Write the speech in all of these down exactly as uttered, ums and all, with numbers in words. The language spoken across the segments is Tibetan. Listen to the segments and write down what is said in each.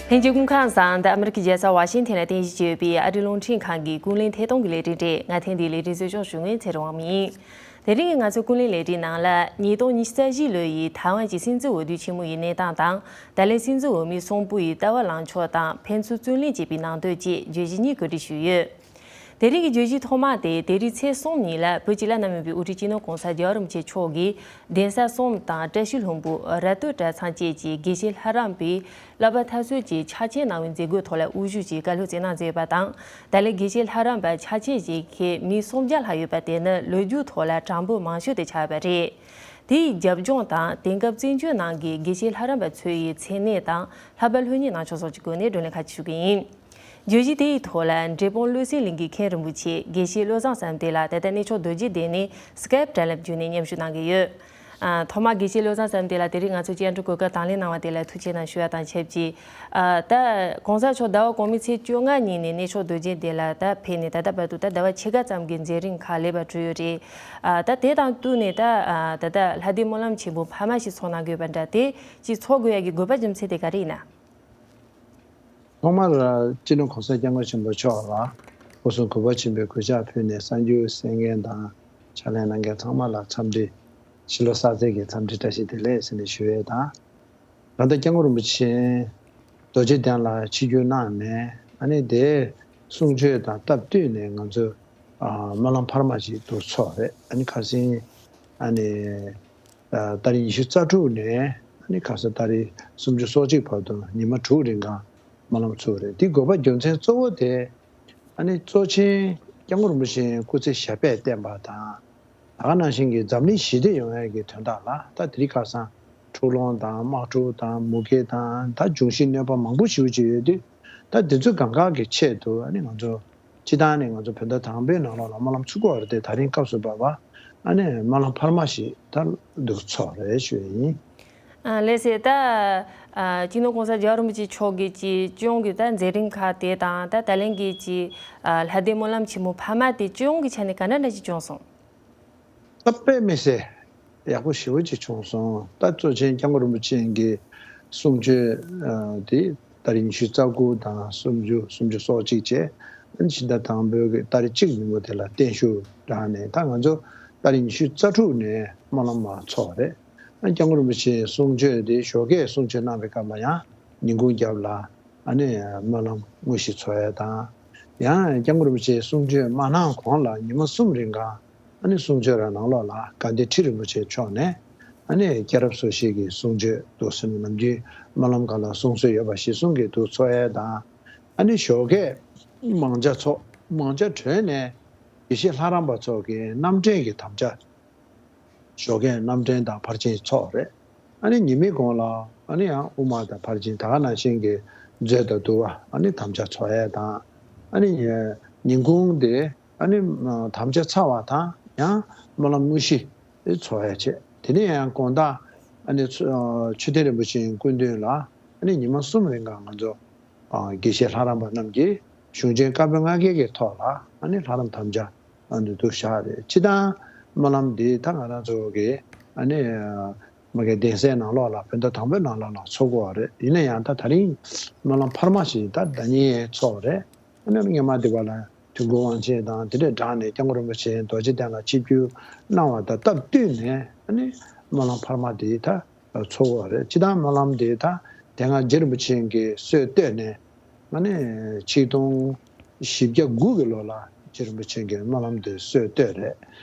ལྷན་རྒྱས་སྐུ་ཁམས་བཟང་། འདི་ཨ་མི་རི་ཀའི་རྒྱལ་ས་ཝ་ཤིང་ཐན་ལ་རྟེན་གཞི་བྱས་ཡོད་པའི་ཨ་རིའི་རླུང་འཕྲིན་ཁང་གི་ཀུན་གླེང་ཐད་གཏོང་གི་ལས་རིམ་རེད། ང་ཐེངས་འདིའི་ལས་རིམ་གཙོ་སྐྱོང་ཞུ་མཁན་ཚེ་རིང་དབང་མོ་ཡིན། དེ་རིང་གི་ང་ཚོའི་ཀུན་གླེང་ལས་རིམ་ནང་ལ་ཉིས་སྟོང་ཉི་ཤུ་རྩ་བཞི་ལོ་ཡི་ཐའེ་ཝན་གྱི་སྲིད་འཛིན་འོས་བསྡུ་ཆེན་མོ་ཡི་གནས་སྟངས་དང་། ད་ལན་སྲིད་འཛིན་འོས་མི་གསུམ་པོ་ཡི་ལྟ་བ་ལངས་ཕྱོགས་དང་ཕན་ཚུན་བརྩོན་ལེན་བྱས་པའི་ནང་དོན་བཅས་བརྗོད་གཞི་གཉིས་གོ་སྒྲིག་ཞུས་ཡོད། དེ་རིང་གི་བརྗོད་གཞི་ཐོག་མ་དེ་དེ་རིང་ཚེས་གསུམ་ཉིན་ལ་བོད་ཀྱི་བླ་ན་མེད་པའི་དབུ་ཁྲིད་སྤྱི་ནོར་༸གོང་ས་༸རྒྱལ་བ་རིན་པོ་ཆེ་མཆོག་གིས་གདན་ས་གསུམ་དང་བཀྲ་ཤིས་ལྷུན་པོ་ར་སྟོད་གྲྭ་ཚང་བཅས་ཀྱི་དགེ་བཤེས་ལྷ་རམས་པའི་བསླབ་པ་མཐར་སོན་གྱི་ཕྱག་ཆེན་གནང་བའི་མཛད་སྒོའི་ཐོག་ལ་དབུ་བཞུགས་ཀྱིས་བཀའ་སློབ་སྩལ་གནང་མཛད་ཡོད་པ་དང་། ད་ལན་དགེ་བཤེས་ལྷ་རམས་པ་ཕྱག་ཆེན་བཞེས་མཁན་མི་སུམ་བརྒྱ་ལྷག་ཡོད་པ་དེ་ནི་ལོ་རྒྱུས་ཐོག་ལ་གྲངས་འབོར་མང་ཤོས་དེ་ཆགས་པ་རེད། དེའི་རྒྱབ་ལྗོངས་དང་དེང་སྐབས་བཙན་བྱོལ་ནང་གི་དགེ་བཤེས་ལྷ་རམས་པ་ཚོའི་མཚན་གནས་དང་བསླབ་པ་སློབ་གཉེར་གནང་ཕྱོགས་སོགས་ཀྱི་སྐོར་ནས་བགྲོ་གླེང་ཁ་ཤས་ཞུ་གི་ཡིན། བརྗོད་གཞི་དེའི་ཐོག་ལ་འབྲས་སྤུངས་བློ་གསལ་གླིང་གི་མཁན་རིན་པོ་ཆེ་དགེ་བཤེས་བློ་བཟང་བསམ་གཏན་ལགས་ད་ལྟ་གནས་མཆོག་རྡོ་རྗེ་གདན་ནས་སི་ཀེབ་དྲ་ལམ་བརྒྱུད་ནས་མཉམ་ཞུགས་གནང་གི་ཡོད། ཨ། ཐོག་མར་དགེ་བཤེས་བློ་བཟང་བསམ་གཏན་ལགས་དེ་རིང་ང་ཚོའི་བཅར་འདྲི་གོ་སྐབས་དང་ལེན་གནང་བ་དེ་ལ་ཐུགས་རྗེ་ཆེ་གནང་ཞུ་བ་དང་ཆབས་ཅིག་ཨ། ད་༸གོང་ས་མཆོག་ཟླ་བ་གོང་མའི་ཚེས་བཅོ་ལྔ་ཉིན་ནས་གནས་མཆོག་རྡོ་རྗེ་གདན་ལ་ད་ཕེབས་ནས་ད་ལྟ་བར་དུ་ད་ཟླ་བ་ཕྱེད་ཀ་ཙམ་གྱི་མཛད་རིམ་ཁག་ལེགས་པར་གྲུབ་ཡོད་རེད། ཨ། ད་དེ་དང་བསྟུན་ནས་ད་ཨ། ད་ལྟ་ལྷ་ལྡན་སྨོན་ལམ་ཆེན་མོ་འཕར་མ་ཞིག་ཚོགས་གནང་དགོས་པ་འདྲ་དེ་ཅིག་ཚོགས་དགོས་ཡ་གི་དགོས་པ་རྒྱུ་མཚན་དེ་ག་རེ་ཡིན་ན། ཐོག་མར་སྤྱི་ནོར་༸གོང་ས་༸སྐྱབས་མགོན་ཆེན་པོ་མཆོག་ལ་སྐུ་གསུང་གུས་པ་ཆེན་པོས་གུས་ཕྱག་ཕུལ་ནས་གསར་འགྱུར་གསན་མཁན་དང་ཕྱག་ལས་གནང་མཁན་ཚང་མ་ལ་འཚམས་འདྲི། ཕྱི་ལོ་གསར་ཚེས་ཀྱི་འཚམས་འདྲི་བཀྲ་ཤིས་བདེ་ལེགས་ཟེར་ནས་ཞུ་ཡས་དང་། ད་ལྟ་སྐྱབས་མགོན་རིན་པོ་ཆེ་རྡོ་རྗེ་གདན་ལ་ཆིབས་བསྒྱུར་གནང་ནས་ཨ་ནི་དེའི་གསུང་ཆོས་དང་སྟབས་བསྟུན་ནས་ང་ཚོ་ཨ། སྨོན་ལམ་འཕར་མ་ཞིག་ཏུ་ཚོགས་རེད། ཨ་ནི་ཁ་སང་ཨ་ནི་ཨ། ཏ་རིག་ཉི་ཤུ་རྩ་དྲུག་ནས་ཨ་ནི་ཁ་སང་ཏ་རིག་སུམ་ཅུ་སོ་གཅིག་བར་དུ་ཉི་མ་དྲུག་རིང་གང་སྨོན་ལམ་ཚུགས་རེད། དེ་དགོས་པ་རྒྱུ་མཚན་གཙོ་བོ་དེ་ཨ་ནི་གཙོ་ཆེན་སྐྱབས་མགོན་རིན་པོ་ཆེ་སྐུ་ཚེ་ཞབས་པད་བརྟན་པ་དང་། ད་ག་ནང་བཞིན་གྱི་འཛམ་གླིང་ཞི་བདེ་ཡོང་ཡས་ཀྱི་དོན་དག་ལ་ད་དེ་རིང་ཁ་སང་འཁྲུག་ལོང་དང་དམག་འཁྲུག་དང་མུ་གེ་དང་ད་འབྱུང་བཞིའི་གནོད་པ་མང་པོ་ཞེ་པོ་ཅིག་ཡོད་དུས། ད་དེ་ཚོ་གང་ག་གི་ཆེད་དུ་ཨ་ནི་ང་ཚོ་སྤྱི་བཏང་ནས་ང་ཚོ་བོད་ཟླ་དང་པོའི་ནང་ལོགས་ལ་སྨོན་ལམ་ཚུགས་ཀྱི་ཡོད་རེད་དེ། ད་རིང་སྐབས་སུ་བབས་པ་ཨ་ནི་སྨོན་ལམ་འཕར་མ་ཞིག་ད་འདུག་ཚོགས་རེད་ཞུ་ཡ་ཡིན། ཨ། ལགས་སེ། ད་ཨ། སྤྱི་ནོར་༸གོང་ས་༸རྒྱལ་བ་རིན་པོ་ཆེ་མཆོག་གི་ཅིག་སྤྱི་ཡོངས་ཀྱི་ད་མཛད་རིམ་ཁག་དེ་དང་ད་ད་ལན་གྱི་ཅིག་ཨ། ལྷ་ལྡན་སྨོན་ལམ་ཆེན་མོ་འཕར་མ་དེ་སྤྱི་ཡོངས་ཀྱི་ཆ་ནས་ག་འདྲ་འདྲ་ཞིག་བྱུང་སོང་། ད་དཔེ་མི་སྲིད་ཡག་པོ་ཞེ་པོ་ཅིག་བྱུང་སོང་། ད་གཙོ་ཆེན་སྐྱབས་མགོན་རིན་པོ་ཆེ་གི་གསུང་ཆོས་ཨ། དེ་ཏ་རིག་ཉི་ཤུ་རྩ་དགུ་དང་སུམ་ཅུ་སུམ་ཅུ་སོ་གཅིག་བཅས་ཕྱི་ཟླ་དང་པོའི་གི་ཏ་རིག་གཅིག་ཉིན་མོ་དེ་ལ་བརྟན་བཞུགས་རག་ནས་ད་ང་ཚོ་ཏ་རིག་ཉི་ཤུ་རྩ་དྲུག་ནས་སྨོན་ལམ་མར་ཚོགས་རེད། ཨ། སྐྱབས་མགོན་རིན་པོ་ཆེའི་གསུང་ཆོས་དེ་ཞོགས་ཀས་གསུང་ཆོས་གནང་བའི་སྐབས་ལ་ཡང་ཉིན་གུང་རྒྱབ་ལ་ཨ་ནི་སྨོན་ལམ་དངོས་གཞི་ཚོགས་ཡས་དང་། ཡང་སྐྱབས་མགོན་རིན་པོ་ཆེའི་གསུང་ཆོས་མ་གནང་གོང་ལ་ཉི་མ་གསུམ་རིང་གང་ཨ་ནི་གསུང་ཆོས་ར་ནང་ལོགས་ལ་དགའ་ལྡན་ཁྲི་རིན་པོ་ཆེ་མཆོག་ནས་ཨ་ནི་སྐྱེས་རབས་སོ་བཞི་གི་གསུང་ཆོས་འདུག་སེ་ནམ་རྒྱུན་སྨོན་ལམ་ཁག་ལ་གསུང་སྲོལ་ཡོད་པ་གཞིར་བཟུང་གིས་འདུག་ཚོགས་ཡས་དང་། ཨ་ནི་ཞོགས་ཀས་མང་ཇ་ཚོགས། མང་ཇ་གྲོལ་ནས་དགེ་བཤེས་ལྷ་རམས་པ་ཚོ་གི་རྣམ་འདྲེན་གྱི་དམ་བཅའ། ཞོགས་ཀས་རྣམ་འདྲེན་དང་ཕར་ཕྱིན་ཚོགས་རེད། ཨ་ནི་ཉི་མའི་གུང་ལ་ཨ་ནི་ཡང་དབུ་མ་དང་ཕར་ཕྱིན་ད་ག་ནང་བཞིན་གྱི་མཛོད་དང་བསྡུ་བ་ཨ་ནི་དམ་བཅའ་ཚོགས་ཡས་དང་། ཨ་ནི་ཉིན་གུང་དེ་ཨ་ནི་དམ་བཅའ་ཚར་བ་དང་ཡང་སྨོན་ལམ་དངོས་གཞི་ཚོགས་ཡས་བྱས། དེ་ནས་ཡང་དགོང་དག་ཨ་ནི་མཆོད་རྟེན་རིན་པོ་ཆེའི་སྐུ་མདུན་ལ་ཨ་ནི་ཉི་མ་གསུམ་རིང་གང་ང་ཚོ་དགེ་བཤེས་ལྷ་རམས་པ་རྣམས་ཀྱིས་གཞུང་ཆེན་བཀའ་པོད་ལྔ་བརྒྱ་གི་ཐོག་ལ་ཨ་ནི་ལྷ་རམས་དམ་བཅའ་ཨ་ནི་འདུག་བཞག་རེད། སྤྱི་བཏང་སྨོན་ལམ་འདི་ད་ང་རང་ཚོ་གི་ཨ་ནི་མ་གི་གདན་སའི་ནང་ལོགས་ལ་བོད་ཟླ་དང་པོའི་ནང་ལོགས་ལ་ཚོགས་ཀྱི་ཡོད་རེད། ཡིན་ན་ཡང་ད་ད་རིང་སྨོན་ལམ་འཕར་མ་ཞིག་ད་ཟླ་ཉིན་ཚོགས་རེད། ཨ་ནི་སྔོན་མ་དེ་བ་ལ་དུས་འཁོར་དབང་ཆེན་དང་དེ་འདྲས་སྦྲགས་ནས་སྐྱབས་མགོན་རིན་པོ་ཆེ་རྡོ་རྗེ་གདན་ལ་ཆིབས་བསྒྱུར་གནང་བ་དང་སྟབས་བསྟུན་ནས་ཨ་ནི་སྨོན་ལམ་འཕར་མ་དེ་ད་ཚོགས་ཀྱི་ཡོད་རེད། སྤྱི་བཏང་སྨོན་ལམ་དེ་ད་དེ་སྔ་རྗེ་རིན་པོ་ཆེ་གིས་སྲོལ་བཏོད་ནས་ཨ་ནི་ཆིག་སྟོང་བཞི་བརྒྱ་དགུ་གི་ལོ་ལ་རྗེ་རིན་པོ་ཆེ་གིས་སྨོན་ལམ་དེ་སྲོལ་བཏོད་རེད།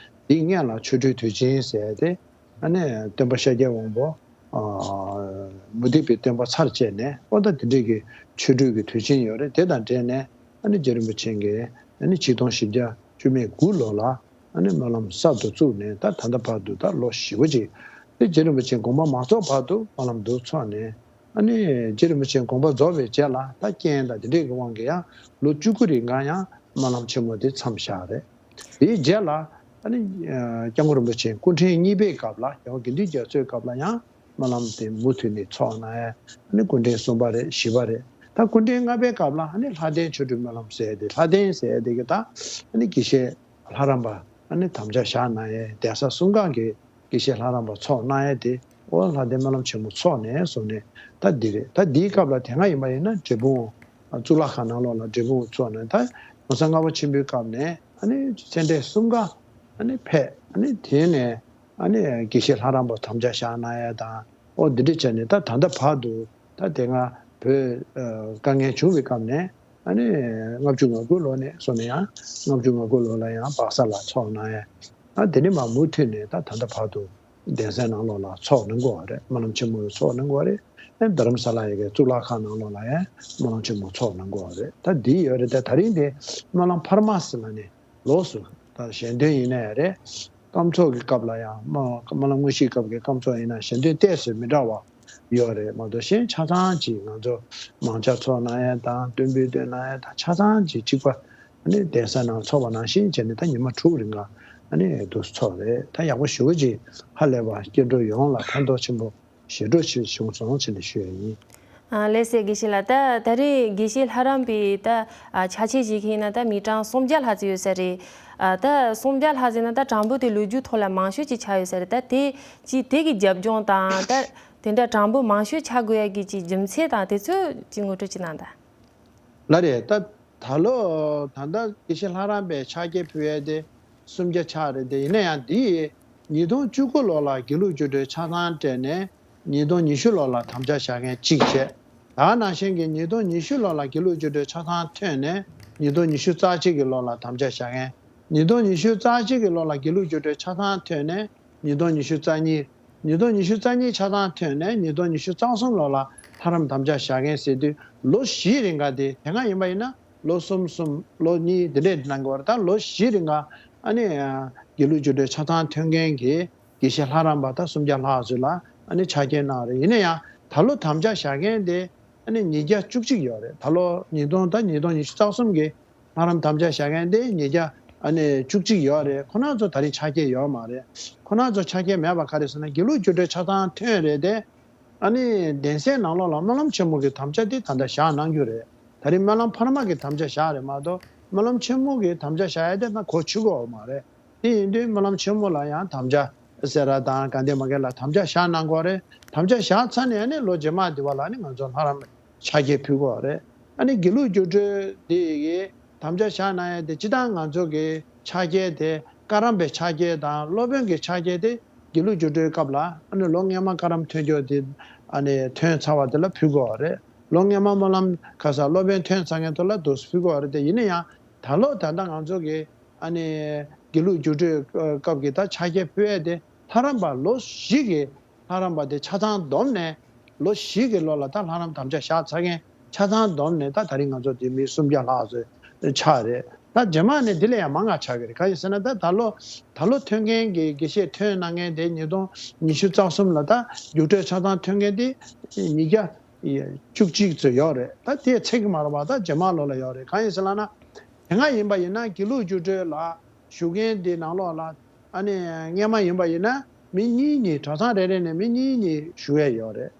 དེའི་སྔོན་ལ་ཆོ་འཕྲུལ་དུས་ཆེན་ཟེར་ཏེ། ཨ་ནི་སྟོན་པ་ཤཱཀྱའི་དབང་པོ། ཨ། མུ་སྟེགས་པའི་སྟོན་པ་ཚར་བཅད་ནས་ཨོ་ད་དེ་འདྲས་ཀྱི་ཆོ་འཕྲུལ་གྱི་དུས་ཆེན་ཡོད་རེད། དེ་དང་འབྲེལ་ནས་ཨ་ནི་རྗེ་རིན་པོ་ཆེ་གིས་ཨ་ནི་ཆིག་སྟོང་བཞི་བརྒྱ་བཅུ་མེད་དགུ་ལོ་ལ་ཨ་ནི་སྨོན་ལམ་གསར་དུ་བཙུགས་ནས་ད་ད་ལྟ་བར་དུ་ད་ལོ་བཞི་པོ་ཅིག་དེ་རྗེ་རིན་པོ་ཆེ་དགོངས་པ་མ་རྫོགས་བར་དུ་སྨོན་ལམ་འདུག་ཚོགས་ནས། ཨ་ནི་རྗེ་རིན་པོ་ཆེ་དགོངས་པ་རྫོགས་པའི་རྗེས་ལ་ད་རྐྱེན་དང་དེ་འདྲས་ཀྱི་དབང་གིས་ཡང་ལོ་བཅུ་དགུ་རིང་གང་ཡང་སྨོན་ལམ་ཆེན་མོ་དེ་མཚམས་བཞག་རེད། དེའི་རྗེས་ལ་ཨ་ནི་སྐྱབས་མགོན་རིན་པོ་ཆེ་སྐུ་ཕྲེང་གཉིས་པའི་སྐབས་ལ་རྒྱལ་བ་དགེ་འདུན་རྒྱ་མཚོའི་སྐབས་ལ་ཡང་སྨོན་ལམ་དེ་མུ་མཐུད་ནས་ཚོགས་གནང་ཡས་ཨ་ནི་སྐུ་ཕྲེང་གསུམ་པ་རེད། བཞི་པ་རེད། ད་སྐུ་ཕྲེང་ལྔ་པའི་སྐབས་ལ་ཨ་ནི་ལྷ་ལྡན་ཆོ་འཕྲུལ་སྨོན་ལམ་ཟེར་ཏེ། ལྷ་ལྡན་ཟེར་ཏེ་གི་ད་ཨ་ནི་དགེ་བཤེས་ལྷ་རམས་པ་ཨ་ནི་དམ་བཅའ་བཞག་གནང་ཡས་གདན་ས་གསུམ་ཀ་གི་ དགེ་བཤེས་ལྷ་རམས་པ་ཚོགས་གནང་ཡས་དེ་ཨོ་ལྷ་ལྡན་སྨོན་ལམ་ཆེན་མོ་ཚོགས་ནས་བཟུང་ནས་ད་འདི་རེད། ད་འདིའི་སྐབས་ལ་དེ་སྔ་ཡིན་པ་ཡིན་ན་འབྲས་སྤུངས་གཙུག་ལག་ཁང་ནང་ལོགས་ལ་འབྲས་སྤུངས་ཚོགས་ནས་ད་༸གོང་ས་ལྔ་པ་ཆེན་པོའི་སྐབས་ནས་ཨ་ནི་མཚན་ལྡན་གསུམ་ཀ་ཨ་ནི་ཕེབས། ཨ་ནི་དེ་ནས་ཨ་ནི་དགེ་བཤེས་ལྷ་རམས་པ་དམ་བཅའ་བཞག་གནང་ཡས་དང་ཨོ་འདི་འདྲ་བྱས་ནས་ད་ད་ལྟ་བར་དུ་ད་དེ་སྔ་བོད་དཀའ་ངལ་བྱུང་བའི་སྐབས་ནས། ཨ་ནི་ལྔ་བཅུ་ང་དགུ་ལོ་ནས་བཟུང་ནས་ཡང་ལྔ་བཅུ་ང་དགུ་ལོ་ལ་ཡང་སྦག་ས་ལ་ཚོགས་གནང་ཡས། ཨ་དེ་ནས་མར་མུ་མཐུད་ནས་ད་ད་ལྟ་བར་དུ་གདན་སའི་ནང་ལོགས་ལ་ཚོགས་གནང་གི་ཡོད་རེད། སྨོན་ལམ་ཆེན་མོ་ཚོགས་གནང་གི་ཡོད་རེད། ཨ་རྡ་རམ་ས་ལ་ཡ་གི་གཙུག་ལག་ཁང་ནང་ལོགས་ལ་ཡང་སྨོན་ལམ་ཆེན་མོ་ཚོགས་གནང་གི་ཡོད་རེད། ད་འདི་ཡོད་རེད། ད་དེ་རིང་དེ་སྨོན་ལམ་འཕར་མ་ཟེར་ལ་ནི་ལོགས་སུ་ད་ཞལ་འདོན་ཡིན་ན་ཡང་རེད། སྐམ་ཚོགས་ཀྱི་སྐབས་ལ་ཡང་སྨོན་སྨོན་ལམ་དངོས་གཞིའི་སྐབས་ཀྱི་སྐམ་ཚོགས་ཡིན་ན་ཞལ་འདོན་ཏོག་ཙམ་མི་འདྲ་བ་ཡོད་རེད་མ་གཏོགས་གཞན་ཆ་ཚང་ཅིག་ང་ཚོ་མང་ཇ་ཚོགས་གནང་ཡས་དང་སྟོན་འབུལ་སྟོན་གནང་ཡས་དང་ཆ་ཚང་ཅིག་གཅིག་པ་ཨ་ནི་གདན་ས་ནང་ཚོགས་པ་ནང་བཞིན་བྱས་ནས་ད་ཉི་མ་དྲུག་རིང་ལ་ཨ་ནི་འདུག་ཚོགས་རེད། ད་ཡག་པོ་ཞེ་པོ་ཅིག་ཧ་ལས་པ་སྐྱེ་འགྲོ་ཡོངས་ལ་ཕན་ཐོགས་ཆེན་པོ་ཞེ་དྲག་ཅིག་བྱུང་སོང་ཟེར་ནས་ཞུ་ཡ་ཡིན། ཨ་ལགས་སེ་དགེ་བཤེས་ལགས། ད་ད་རེས་དགེ་བཤེས་ལྷ་རམས་པའི་ད་ཨ་ཕྱག་ཕྱིད་བཞེས་མཁན་ཡིན་ན་ད་མི་གྲངས་སུམ་བརྒྱ་ལྷག་ཙམ་ཡོད་ས་རེད། ཨ་ད་སུམ་བརྒྱ་ལྷག་ཟེར་ན་ད་གྲངས་འབོར་དེ་ལོ་རྒྱུས་ཐོག་ལ་མང་ཤོས་ཅིག་ཆགས་ཡོད་ས་རེད། ད་དེ་ཅིག་དེ་གི་རྒྱབ་ལྗོངས་དང་ད་དེ་འདྲ་གྲངས་འབོར་མང་ཤོས་ཆགས་དགོས་ཡ་གི་ཅིག་རྒྱུ་མཚན་དང་དེ་ཚོ་ཅིག་ངོ་སྤྲོད་ཅིག་གནང་དང་། ལགས་རེད། ད་ད་ལོ་ད་ལྟ་དགེ་བཤེས་ལྷ་རམས་པའི་ཕྱག་འཁྱེར་ཕུལ་ཡས་དེ་སུམ་བརྒྱ་ཆགས་རེད་དེ། ཡིན་ན་ཡང་འདི་ཉིས་སྟོང་བཅུ་དགུ་ལོ་ལ་དགེ་ལུགས་རྒྱུགས་སྤྲོད་ཆ་ཚང་སྤྲད་ནས་ཉིས་སྟོང་ཉི་ཤུ་ལོ་ལ་དམ་བཅའ་བཞག་མཁན་གཅིག་བྱས། ད་ག་ནང་བཞིན་གྱི་ཉིས་སྟོང་ཉི་ཤུ་ལོ་ལ་དགེ་ལུགས་རྒྱུགས་སྤྲོད་ཆ་ཚང་ཐོན་ནས་ཉིས་སྟོང་ཉི་ཤུ་རྩ་གཅིག་གི་ལོ་ལ་དམ་བཅའ་བཞག་མཁན། ཉིས་སྟོང་ཉི་ཤུ་རྩ་གཅིག་གི་ལོ་ལ་དགེ་ལུགས་རྒྱུགས་སྤྲོད་ཆ་ཚང་ཐོན་ནས་ཉིས་སྟོང་ཉི་ཤུ་རྩ་གཉིས། ཉིས་སྟོང་ཉི་ཤུ་རྩ་གཉིས་ཆ་ཚང་ཐོན་ནས་ཉིས་སྟོང་ཉི་ཤུ་རྩ་གསུམ་ལོ་ལ་ལྷ་རམས་དམ་བཅའ་བཞག་མཁན་ཟེར་དུས་ལོ་བཞིའི་རིང་ག་དེ་དེ་སྔ་ཡིན་པ་ཡིན་ན་ལོ་གསུམ་གསུམ་ལོ་གཉིས་དེ་འདྲས་གནང་གི་ཡོད་རེད། ད་ལོ་བཞིའི་རིང་ག་ཨ་ནི་དགེ་ལུགས་རྒྱུགས་སྤྲོད་ཆ་ཚང་ཐོན་མཁན་གྱི་དགེ་བཤེས་ལྷ་རམས་པ་ད་སུམ་བརྒྱ་ལྷག་ཙམ་ལ་ཨ་ནི་ཕྱག་འཁྱེར་གནང་རེད། ཡིན་ན་ཡང་ད་ལོ་དམ་བཅའ་བཞག་མཁན་དེ་ཨ་ནི་ཉིས་བརྒྱ་བཅུ་གཅིག་ཡོད་རེད། ད་ལོ་ཉིས་སྟོང་ད་ཉིས་སྟོང་ཉི་ཤུ་རྩ་གསུམ་གྱི་ལྷ་རམས་དམ་བཅའ་བཞག་མཁན་དེ་ཉིས་བརྒྱ་ཨ་ནི་བཅུ་གཅིག་ཡོད་རེད། ཁོ་རང་ཚོ་ད་རེས་ཕྱག་འཁྱེར་ཡོད་མ་རེད། ཁོ་རང་ཚོ་ཕྱག་འཁྱེར་མེད་པ་ག་རེ་ཟེར་ན་དགེ་ལུགས་རྒྱུགས་སྤྲོད་ཆ་ཚང་ཐོན་རེད་དེ། ཨ་ནི་གདན་སའི་ནང་ལོགས་ལ་སྨོན་ལམ་ཆེན་མོ་གི་དམ་བཅའ་དེ་ད་ལྟ་བཞག་གནང་རྒྱུ་རེད། ད་རེས་སྨོན་ལམ་འཕར་མ་གི་དམ་བཅའ་བཞག་རེད་མ་གཏོགས་སྨོན་ལམ་ཆེན་མོ་གི་དམ་བཅའ་བཞག་ཡ་དེ་ད་གོ་ཆོད་ཀྱི་ཡོད་མ་རེད། དེ་ཡིན་དུས་སྨོན་ལམ་ཆེན་མོ་ལ་ཡང་དམ་བཅའ་ཟེར་ར་དང་ག་འདྲ་མ་འདྲ་ལ་དམ་བཅའ་བཞག་གནང་དགོས་རེད། དམ་བཅའ་བཞག་ཚར་ནས་ཨ་ནི་ལོ་རྗེས་མ་དེ་བ་ལ་ཨ་ནི་ང་ཚོ་ལྷ་རམས་ཕྱག་འཁྱེར་ཕུལ་དགོས་རེད། ཨ་ནི་དགེ་ལུགས་རྒྱུགས་སྤྲོད་དེ་གི་དམ་བཅའ་བཞག་གནང་ཡ་དེ་སྤྱིར་བཏང་ང་ཚོ་གི་ཕྱག་འཁྱེར་དེ་བཀའ་རམས་པའི་ཕྱག་འཁྱེར་དང་སློབ་དཔོན་གྱི་ཕྱག་འཁྱེར་དེ་དགེ་ལུགས་རྒྱུགས་སྤྲོད་སྐབས་ལ་ཨ་ནི་ལོ་སྔས་མ་བཀའ་རམས་ཐོན་རྒྱུ་དེ་ཨ་ནི་ཐོན་ཚར་བ་དེ་ལ་ཕུལ་དགོས་རེད། ལོ་སྔས་མ་སྨོན་ལམ་ག་ས་སློབ་དཔོན་ཐོན་ཚར་མཁན་ཚོ་ལ་དུ་ཕུལ་དགོས་རེད་དེ། ཡིན་ན་ཡང་ད་ལོ་ད་ལྟ་ང་ཚོ་གི་ཨ་ནི་དགེ་ལུགས་རྒྱུགས་སྤྲོད་སྐབས་ཀྱི་ད་ཕྱག་འཁྱེར་ཕུལ་ཡས་དེ་ལྷ་རམས་པ་ལོ་བཞི་གི་ལྷ་རམས་པ་དེ་ཆ་ཚང་བསྡོམས་ནས་ལོ་བཞི་གི་ལོ་ལ་ད་ལྷ་རམས་དམ་བཅའ་བཞག་ཚར་མཁན་ཆ་ཚང་བསྡོམས་ནས་ད་ད་རིང་ང་ཚོ་དེ་མི་སུམ་བརྒྱ་ལྷག་ཙམ་ཆགས་རེད། ད་རྗེས་མ་ནས་འདི་ལས་ཡང་མང་ང་ཆགས་ཀྱི་རེད། གང་ཡིན་ཟེར་ན་ད་ད་ལོ་ད་ལོ་ཐོན་མཁན་གྱི་དགེ་བཤེས་ཐོན་གནང་མཁན་དེ་ཉིས་སྟོང་ཉི་ཤུ་རྩ་གསུམ་ལ་ད་རྒྱུགས་སྤྲོད་ཆ་ཚང་ཐོན་མཁན་དེ་ཉིས་བརྒྱ་བཅུ་གཅིག་ཙམ་ཡོད་རེད། ད་དེ་ཚད་ཀྱི་མ་རེད་པ། ད་རྗེས་མ་ལོ་ལ་ཡོད་རེད། གང་ཡིན་ཟེར་ལབ་ན། དེ་སྔ་ཡིན་པ་ཡིན་ན་དགེ་ལུགས་རྒྱུགས་སྤྲོད་ལ་ཞུགས་མཁན་དེ་ནང་ལོགས་ལ་ཨ་ནི་སྔས་མ་ཡིན་པ་ཡིན་ན་མི་གཉིས་གཉིས་གྲྭ་ཚང་རེ་རེ་ནས་མི་གཉིས་གཉིས་ཞུགས་ཡས་ཡོད་རེད།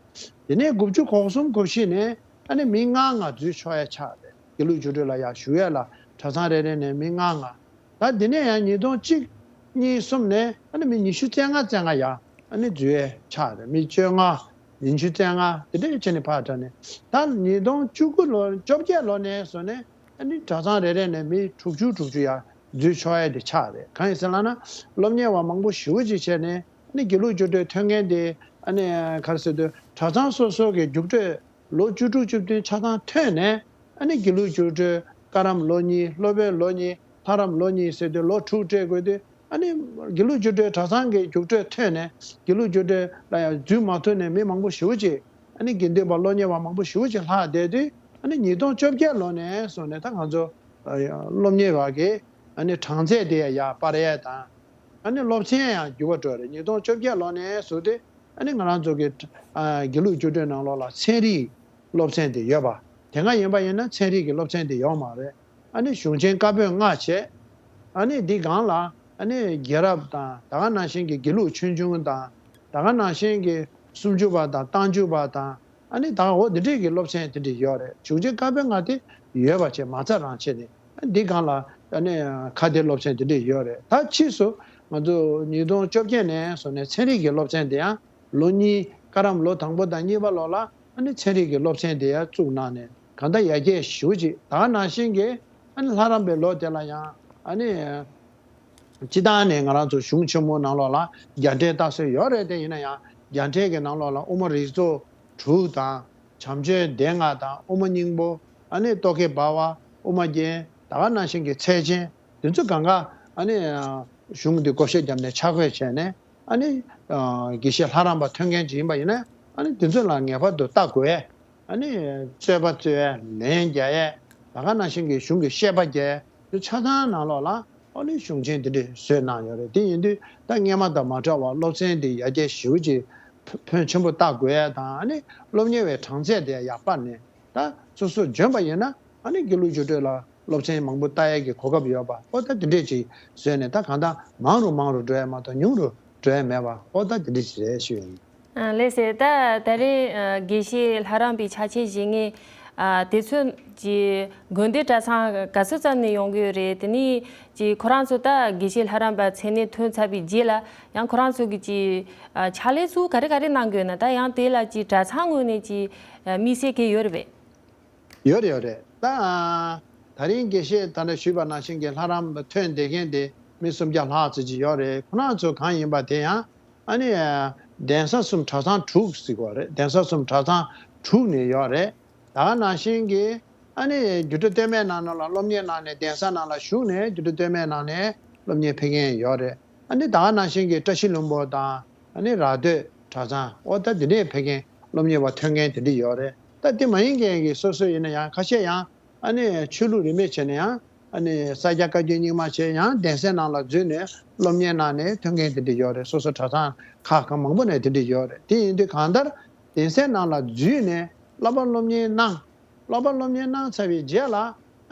དེ་ནས་དགུ་བཅུ་གོ་གསུམ་གོ་བཞི་ནས་ཨ་ནི་མི་ལྔ་ལྔ་འཛུལ་ཆོག་ཡས་ཆགས་རེད། དགེ་ལུགས་རྒྱུགས་སྤྲོད་ལ་ཡར་ཞུགས་ཡས་ལ་གྲྭ་ཚང་རེ་རེ་ནས་མི་ལྔ་ལྔ། ད་དེ་ནས་ཡང་ཉིས་སྟོང་གཅིག་གཉིས་གསུམ་ནས་ཨ་ནི་མི་ཉི་ཤུ་རྩ་ལྔ་རྩ་ལྔ་ཡར་ཨ་ནི་འཛུལ་ཡས་ཆགས་རེད། མི་བཅོ་ལྔ། ཉི་ཤུ་རྩ་ལྔ་དེ་འདྲ་བྱས་ནས་ཕར་དྲངས་ནས་ད་ཉིས་སྟོང་བཅུ་དགུ་ལོ་བཅོ་བརྒྱད་ལོ་ནས་བཟུང་ནས་ཨ་ནི་གྲྭ་ཚང་རེ་རེ་ནས་མི་དྲུག་ཅུ་དྲུག་ཅུ་ཡར་འཛུལ་ཆོག་ཡས་དེ་ཆགས་རེད། གང་ཡིན་ཟེར་ལབ་ན་སློབ་གཉེར་བ་མང་པོ་ཞེ་པོ་ཅིག་བྱས་ནས་ཨ་ནི་དགེ་ལུགས་རྒྱུགས་སྤྲོད་ཐོན་མཁན་དེ་ཨ་ནི་ག་རེ་ཟེར་དུས་གྲྭ་ཚང་སོ་སོ་གི་རྒྱུགས་སྤྲོད་ལོ་བཅུ་དྲུག་བཅུ་བདུན་ཆ་ཚང་ཐོན་ནས་ཨ་ནི་དགེ་ལུགས་རྒྱུགས་སྤྲོད་བཀའ་རམས་ལོ་གཉིས། སློབ་དཔོན་ལོ་གཉིས། ལྷ་རམས་ལོ་གཉིས་ཟེར་དུས་ལོ་དྲུག་སྤྲད་དགོས་དུས་ཨ་ནི་དགེ་ལུགས་རྒྱུགས་སྤྲོད་གྲྭ་ཚང་གི་རྒྱུགས་སྤྲོད་ཐོན་ནས་དགེ་ལུགས་རྒྱུགས་སྤྲོད་ལ་ཡང་འཛུལ་མ་ཐུབ་ནས་མི་མང་པོ་ཞེ་པོ་ཅིག་ཨ་ནི་དགེ་འདུན་པ་སློབ་གཉེར་བ་མང་པོ་ཞེ་པོ་ཅིག་ལྷག་བསྡད་དུས་ཨ་ནི་ཉིས་སྟོང་བཅོ་བརྒྱད་ལོ་ནས་བཟུང་ནས་ད་ང་ཚོ་སློབ་གཉེར་བ་གི་ཨ་ནི་གྲངས་ཚད་དེ་ཡང་ཡར་སྤར་ཡས་དང་། ཨ་ནི་སློབ་ཚན་ཡང་འགྱུར་བ་འགྲོ་རེད། ཉིས་སྟོང་བཅོ་བརྒྱད་ལོ་ནས་བཟུང་སྟེ་ཨ་ནི་ང་རང་ཚོ་གི་ཨ་དགེ་ལུགས་རྒྱུགས་སྤྲོད་ནང་ལོགས་ལ་ཚན་རིག་སློབ་ཚན་དེ་ཡོད་པ། དེ་སྔ་ཡིན་པ་ཡིན་ན་ཚན་རིག་གི་སློབ་ཚན་དེ་ཡོད་མ་རེད། ཨ་ནི་གཞུང་ཆེན་བཀའ་པོད་ལྔ་བྱས། ཨ་ནི་འདི་སྒང་ལ་ཨ་ནི་རྒྱལ་རབས་དང་ད་ག་ནང་བཞིན་གྱི་དགེ་ལུགས་ཆོས་འབྱུང་དང་ད་ག་ནང་བཞིན་གྱི་སུམ་ཅུ་པ་དང་རྟགས་འཇུག་པ་དང་། ཨ་ནི་ད་འོ་འདི་འདྲས་ཀྱི་སློབ་ཚན་དེ་འདྲས་ཡོད་རེད། གཞུང་ཆེན་བཀའ་པོད་ལྔ་དེ་ཡོད་པ་བྱས་མ་རྩ་རང་བྱས་ནས་ཨ་འདི་སྒང་ལ་ཨ་ནི་ཁ་བརྡའི་སློབ་ཚན་དེ་འདྲས་ཡོད་རེད། ད་ཕྱིས་སུ་ ང་ཚོ་ཉིས་སྟོང་བཅོ་བརྒྱད་ནས་བཟུང་ནས་ཚན་རིག་གི་སློབ་ཚན་དེ་ཡང་ལོ་གཉིས། བཀའ་རམས་ལོ་དང་པོ་དང་གཉིས་པ་ལོ་ལ་ཨ་ནི་ཚན་རིག་གི་སློབ་ཚན་དེ་ཡང་བཙུགས་གནང་ནས་གང་ལྟར་ཡར་རྒྱས་ཞེ་པོ་ཅིག། ད་ག་ནང་བཞིན་གྱི་ཨ་ནི་ལྷ་རམས་པའི་ལོ་དེ་ལ་ཡང་ཨ་ནི་སྤྱིར་བཏང་ནས་ང་རང་ཚོ་གཞུང་ཆེན་མོ་ནང་ལོགས་ལ་རྒྱ་འགྲེལ་ལྟ་སྲོལ་ཡོད་རེད། དེ་ཡིན་ན་ཡང་རྒྱ་འགྲེལ་གྱི་ནང་ལོགས་ལ་དབུ་མ་རིགས་ཚོགས་དྲུག་དང་། བྱམས་ཆོས་སྡེ་ལྔ་དང་། དབུ་མ་སྙིང་པོ། ཨ་ནི་རྟོག་གེ་འབར་བ། དབུ་མ་རྒྱན། ད་ག་ནང་བཞིན་གྱི་ཚད་ཆེན། དེ་ཚོ་གང་ག་ཨ་ནི་གཞུང་འདི་བགོ་བཤའ་བརྒྱབ་ནས་ཆ་བགོས་བྱས་ནས། ཨ་ནི་དགེ་བཤེས་ལྷ་རམས་པ་ཐོན་མཁན་ཅིག་ཡིན་པ་ཡིན་ན། ཨ་ནི་དེ་ཚོ་ལ་ངེས་པར་དུ་ལྟ་དགོས། ཨ་ནི་རྩོད་པ་རྩོད་ཡས། ལན་རྒྱག་ཡས། ད་ག་ནང་བཞིན་གྱི་གཞུང་གི་བཤད་པ་རྒྱག་ཡས། དེ་ཆ་ཚང་ནང་ལོགས་ལ་ཨ་ནི་གཞུང་ཆེན་དེ་འདྲས་བཟོས་གནང་ཡོད་རེད། དེ་ཡིན་དུས་ད་སྔས་མ་དང་མ་འདྲ་བར་སློབ་ཚན་དེ་ཡར་རྒྱས་ཞེ་པོ་ཅིག་ཕོན་ཆེན་པོ་བཏགས་དགོས་ཡས་དང་། ཨ་ནི་སློབ་གཉེར་བའི་གྲངས་ཚད་དེ་ཡར་སྤར་ནས། ད་སོ་སོ་འཇོན་པ་ཡིན་ན་ཨ་ནི་དགེ་ལུགས་རྒྱུགས་སྤྲོད་ལ་སློབ་ཚན་མང་པོ་ལྟ་ཡས་ཀྱི་གོ་སྐབས་ཡོད་པ། ཨོ་ད་དེ་འདྲས་ཅིག་བཟོས་ནས། ད་གང་ལྟར་མང་རུ་མང་རུ་འགྲོ་ཡས་མ་གཏོགས་ཉུང་རུ་འགྲོ་ཡས་མེད་པ། ཨོ་ད་དེ་འདྲས་ཅིག་རེད་ཞུ་ཡ་ཡིན། ཨ་ལགས་སེ། ད་ད་རེས་ཨ་དགེ་བཤེས་ལྷ་རམས་པའི་ཕྱག་ཆེན་བཞེས་མཁན་ཨ་དེ་ཚོ་གི་དགོན་སྡེ་གྲྭ་ཚང་ག་ཚོད་ཙམ་ནས་ཡོང་གི་ཡོད་རེད། དེ་ནས་ཀྱི་ཁོ་རང་ཚོ་ད་དགེ་བཤེས་ལྷ་རམས་པ་མཚན་གནས་ཐོན་ཚར་བའི་རྗེས་ལ་ཡང་ཁོ་རང་ཚོ་གི་ཀྱི་ཨ་ཕྱག་ལས་ཚུལ་ག་རེ་ག་རེ་གནང་གི་ཡོད་ན། ད་ཡང་དེ་ལ་ཀྱི་གྲྭ་ཚང་ངོས་ནས་ཀྱི་ཨ་དམིགས་བསལ་གྱི་ཡོད་རེད་པས། ཡོད་རེད། ཡོད་རེད། ད་ད་རིང་དགེ་བཤེས་ད་ལྟ་ཞུས་པ་ནང་བཞིན་གྱི་ལྷ་རམས་པ་ཐོན་བསྡད་མཁན་དེ་མི་སུམ་བརྒྱ་ལྷག་ཙམ་ཅིག་ཡོད་རེད། ཁོ་རང་ཚོ་གང་ཡིན་པ་དེ་ཡང་ཨ་ནི་གདན་ས་གསུམ་གྲྭ་ཚང་དྲུག་ཟེར་གྱི་ཡོད་རེད། གདན་ས་གསུམ་གྲྭ་ཚང་དྲུག་ནས་ཡོད་རེད། ད་ག་ནང་བཞིན་གྱི་ཨ་ནི་རྒྱུད་གྲྭ་སྟོད་སྨད་ནང་ལ་སློབ་གཉེར་གནང་ནས། གདན་ས་ནང་ལ་ཞུགས་ནས་རྒྱུད་གྲྭ་སྟོད་སྨད་ནང་ནས་སློབ་གཉེར་ཕེབས་མཁན་ཡོད་རེད། ཨ་ནི་ད་ག་ནང་བཞིན་གྱི་བཀྲ་ཤིས་ལྷུན་པོ་དང་། ཨ་ནི་ར་སྟོད་གྲྭ་ཚང་། ཨོ་ད་དེ་འདྲས་ཕེབས་མཁན་སློབ་གཉེར་བ་ཐོན་མཁན་དེ་འདྲས་ཡོད་རེད། ད་དེ་མ་ཡིན་མཁན་གྱི་སོ་སོ་ཡིན་ན་ཡང་ཁ་ཤས་ཡང་ཨ་ནི་ཆོས་ལུགས་རིས་མེད་བྱས་ནས་ཡང་ཨ་ནི་ས་སྐྱ་བཀའ་བརྒྱུད་རྙིང་མ་བྱས། ཡང་གདན་སའི་ནང་ལ་འཛུལ་ནས་སློབ་གཉེར་གནང་ནས་ཐོན་མཁན་དེ་འདྲས་ཡོད་རེད། སོ་སོ་གྲྭ་ཚང་ཁག་ཁག་མང་པོ་ནས་དེ་འདྲས་ཡོད་རེད། དེ་ཡིན་དུས་གང་ལྟར་གདན་སའི་ནང་ལ་འཛུལ་ནས་བསླབ་པ་སློབ་གཉེར་གནང་། བསླབ་པ་སློབ་གཉེར་གནང་ཚར་བའི་རྗེས་ལ།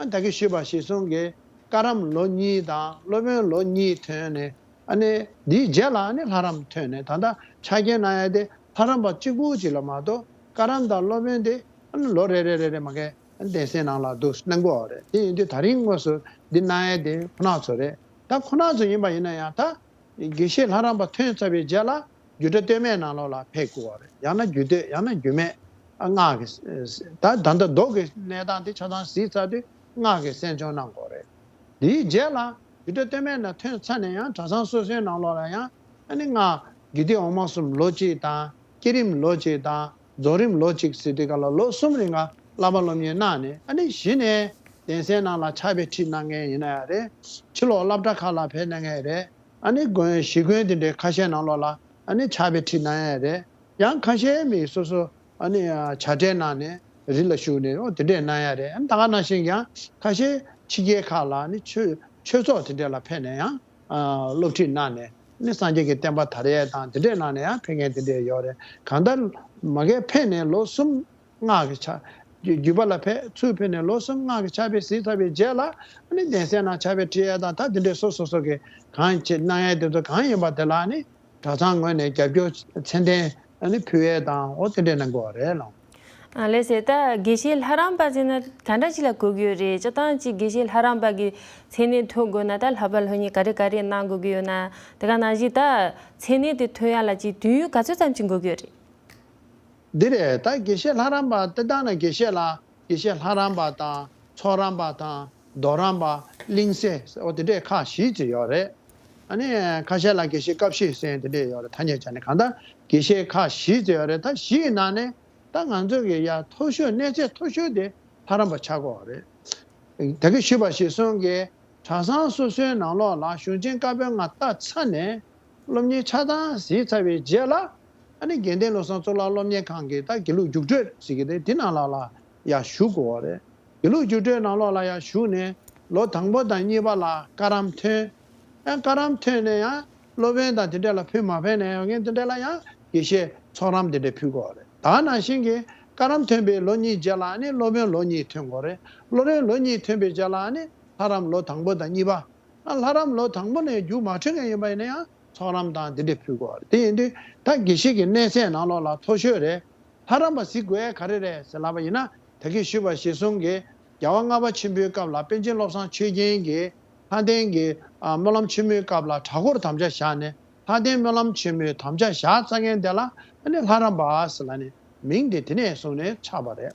ཨ་ད་གིན་ཞུས་པ་གཞིར་བཟུང་གི་བཀའ་རམས་ལོ་གཉིས་དང་སློབ་དཔོན་ལོ་གཉིས་ཐོན་ནས། ཨ་ནི་འདིའི་རྗེས་ལ་ཨ་ནི་ལྷ་རམས་ཐོན་ནས། ད་ལྟ་ཕྱག་འཁྱེར་གནང་ཡ་དེ་ལྷ་རམས་པ་གཅིག་པུ་ཅིག་ལ་མ་གཏོགས། བཀའ་རམས་དང་སློབ་དཔོན་དེ་ཨ་ནི་ལོ་རེ་རེ་རེ་རེ་མ་གཏོགས་གདན་སའི་ནང་ལ་འདུག་གནང་གི་ཡོད་རེད། དེ་ཡིན་དུས་ད་རིང་དངོས་སུ་འདི་གནང་ཡ་དེ་ཁོ་རང་ཚོ་རེད། ད་ཁོ་རང་ཚོ་ཡིན་པ་ཡིན་ན་ཡང་། ད་དགེ་བཤེས་ལྷ་རམས་པ་ཐོན་ཚར་བའི་རྗེས་ལ་རྒྱུད་གྲྭ་སྟོད་སྨད་ནང་ལོགས་ལ་ཕེབས་དགོས་པ་རེད། ཡང་ན་རྒྱུད་སྟོད། ཡང་ན་རྒྱུད་སྨད། ཨ་སྔགས་ཀྱི། ད་ད་ལྟ་མདོ་གི་གནས་སྟངས་དེ་ཆ་ཚང་གཟིགས་ཚར་དུས་སྔགས་ཀྱི་གསན་སྦྱོང་གནང་དགོས་རེད། དེའི་རྗེས་ལ་རྒྱུད་གྲྭ་སྟོད་སྨད་ནང་ཐོན་ཚར་ནས་ཡང་གྲྭ་ཚང་སོ་སོའི་ནང་ལོགས་ལ་ཡང་ཨ་ནི་སྔགས་དགེ་སྡིག་འོག་མ་གསུམ་ལོ་གཅིག་དང་། བསྐྱེད་རིམ་ལོ་གཅིག་དང་། རྫོགས་རིམ་ལོ་གཅིག་ཟེར་དུས་སྒང་ལ་ལོ་གསུམ་རིང་ག་བསླབ་པ་སློབ་གཉེར་གནང་ནས། ཨ་ནི་གཞི་ནས་གདན་སའི་ནང་ལ་ཕྱག་དཔེ་ཁྲིད་གནང་མཁན་ཡིན་ན་ཡང་རེད། ཕྱི་ལོགས་སློབ་གྲྭ་ཁག་ལ་ཕེབས་གནང་མཁན་རེད། ཨ་ནི་དགོན། གཞིས་དགོན་དེ་འདྲའི་ཁ་ཤས་ནང་ལོགས་ལ་ཨ་ནི་ཕྱག་དཔེ་ཁྲིད་གནང་ཡ་རེད། ཡང་ཁ་ཤས་མི་སོ་སོ་ཨ་ནི་ཨ་བྱ་བྲལ་གནང་ནས་རི་ལ་བཞུགས་ནས། ཨོ་དེ་འདྲས་གནང་ཡ་རེད། ཨ་ནི་ད་ག་ནང་བཞིན་ཡང་ཁ་ཤས་ཕྱི་རྒྱལ་ཁག་ལ་ཨ་ནི་ཆོས་ཆོས་ཚོགས་དེ་འདྲས་ལ་ཕེབས་ནས་ཡང་ཨ་སློབ་ཁྲིད་གནང་ནས། ཨ་ནི་སངས་རྒྱས་ཀྱི་བསྟན་པ་དར་ཡས་དང་དེ་འདྲས་གནང་ནས་ཡང་ཕེབས་མཁན་དེ་འདྲས་ཡོད་རེད། གང་ལྟར་མ་གིར་ཕེབས་ནས་ལོ་གསུམ་སྔགས་ཀྱི་ཕྱག་རྒྱུད་པ་ལ་ཕེབས། ཚུར་ཕེབས་ནས་ལོ་གསུམ་སྔགས་ཀྱི་ཕྱག་དཔེ་གཟིགས་ཚར་བའི་རྗེས་ལ། ཨ་ནི་གདན་སའི་ནང་ཕྱག་དཔེ་ཁྲིད་ཡས་དང་། ད་དེ་འདྲའི་སོ་སོ་སོ་གི་གང་བྱེད་གནང་ཡས་དེ་ཚོ་གང་ཡིན་པ་དེ་ལ་ཨ་ནི་གྲྭ་ཚང་ངོས་ནས་རྒྱབ་སྐྱོར་མཚན་ལྡན་ཨ་ནི་ཕུལ་ཡས་དང་། ཨོ་དེ་འདྲས་གནང་དགོས་པ་རེད་ལགས། ཨ་ལགས་སེ། ད་དགེ་བཤེས་ལྷ་རམས་པ་ཟེར་ན་ག་འདྲ་ཅིག་ལ་གོ་གི་ཡོད་རེད། སྤྱིར་བཏང་ཅིག་དགེ་བཤེས་ལྷ་རམས་པ་གི་མཚན་གནས་ཐོན་དགོས་ན་ད་བསླབ་པ་སློབ་གཉེར་ག་རེ་ག་རེ་གནང་དགོས་ཀྱི་ཡོད་ན། དེ་ག་ནང་བཞིན་ད་མཚན་གནས་དེ་ཐོན་ཡ་ལ་ཅིག་དུས་ཡུན་ག་ཚོད་ཙམ་ཅིག་འགོར་གྱི་ཡོད་རེད། འདི་རེད། ད་དགེ་བཤེས་ལྷ་རམས་པ་དེ་དག་ན་དགེ་བཤེས་ལ། དགེ་བཤེས་ལྷ་རམས་པ་དང་། ཚོགས་རམས་པ་དང་། རྡོ་རམས་པ། གླིང་སྲས། འོ་དེ་འདྲས་ཁག་བཞི་ཅིག་ཡོད་རེད། ཨ་ནི་ཁ་ཤས་ལ་དགེ་བཤེས་སྐབས་ཤིག་ཟེར་དེ་འདྲས་ཡོད་རེད། ཐ་སྙད་བྱས་ནས། གང་ལྟར་དགེ་བཤེས་ཁག་བཞི་ཅིག་ཡོད་རེད། ད་བཞི་ཡི་ནང་ནས་ད་ང་ཚོ་གི་ཡ་མཐོ་ཤོས། གནས་ཚད་མཐོ་ཤོས་དེ་ལྷ་རམས་པ་ཆགས་ཀྱི་ཡོད་རེད། ད་གིན་ཞུས་པ་གཞིར་བཟུང་གི་གྲྭ་ཚང་སོ་སོའི་ནང་ལོགས་ལ་གཞུང་ཆེན་བཀའ་པོད་ལྔ་བལྟ་ཚར་ནས། སློབ་གཉེར་ཆ་ཚང་གཟིགས་ཚར་བའི་རྗེས་ལ། ཨ་ནི་དགེ་ལྡན་བློ་བཟང་གཙུག་ལག་སློབ་གཉེར་ཁང་གི་ད་དགེ་ལུགས་རྒྱུགས་སྤྲོད་ཟེར་གྱི་དེ་དེ་ནང་ལ་ལ་ཡར་ཞུགས་དགོས་པ་རེད། དགེ་ལུགས་རྒྱུགས་སྤྲོད་ནང་ལོགས་ལ་ཡར་ཞུགས་ནས་ལོ་དང་པོ་དང་གཉིས་པ་ལ་བཀའ་རམས་ཐོན། ཡང་བཀའ་རམས་ཐོན་ནས་ཡང་སློབ་དཔོན་དང་དེ་འདྲ་ལ་ཕུལ་མ་ཕུལ་ནས་ཡོང་མཁན་དེ་འདྲ་ལ་ཡང་དགེ་བཤེས་ཚོགས་རམས་དེ་འདྲ་ཕུལ་དགོས་པ་རེད། ད་ནང་བཞིན་གྱི་བཀའ་རམས་ཐོན་པའི་ལོ་གཉིས་རྗེས་ལ་ཨ་ནི་སློབ་དཔོན་ལོ་གཉིས་ཐོན་དགོས་རེད། སློབ་དཔོན་ལོ་གཉིས་ཐོན་པའི་རྗེས་ལ་ཨ་ནི་ལྷ་རམས་ལོ་དང་པོ་དང་གཉིས་པ། ཨ་ལྷ་རམས་ལོ་དང་པོ་ནས་རྒྱུགས་མ་འཕྲོད་མཁན་ཡིན་པ་ཡིན་ན་ཡང་ཚོགས་རམས་དང་འདི་འདྲ་ཕུལ་དགོས་པ་རེད། དེ་ཡིན་དུས་ད་དགེ་བཤེས་ཀྱི་གནས་ཚད་ནང་ལོགས་ལ་མཐོ་ཤོས་རེད། ལྷ་རམས་པ་གཟིགས་དགོས་ཡ་ག་རེ་རེད་ཟེར་ལབ་པ་ཡིན་ན། ད་གིན་ཞུས་པ་གཞིར་བཟུང་གི་རྒྱལ་བ་ལྔ་པ་ཆེན་པོའི་སྐབས་ལ་པཎ་ཆེན་བློ་བཟང་ཆོས་རྒྱན་གྱིས་ལྷ་ལྡན་གྱི་ ཨ་སྨོན་ལམ་ཆེན་མོའི་སྐབས་ལ་གྲྭ་སྐོར་དམ་བཅའ་བཞག་ནས་ལྷ་ལྡན་སྨོན་ལམ་ཆེན་མོའི་དམ་བཅའ་བཞག་ཚར་མཁན་དེ་ལ་ཨ་ནི་ལྷ་རམས་པ་ཟེར་ལབ་ནས་མིང་དེ་དེ་ནས་བཟུང་ནས་ཆགས་པ་རེད།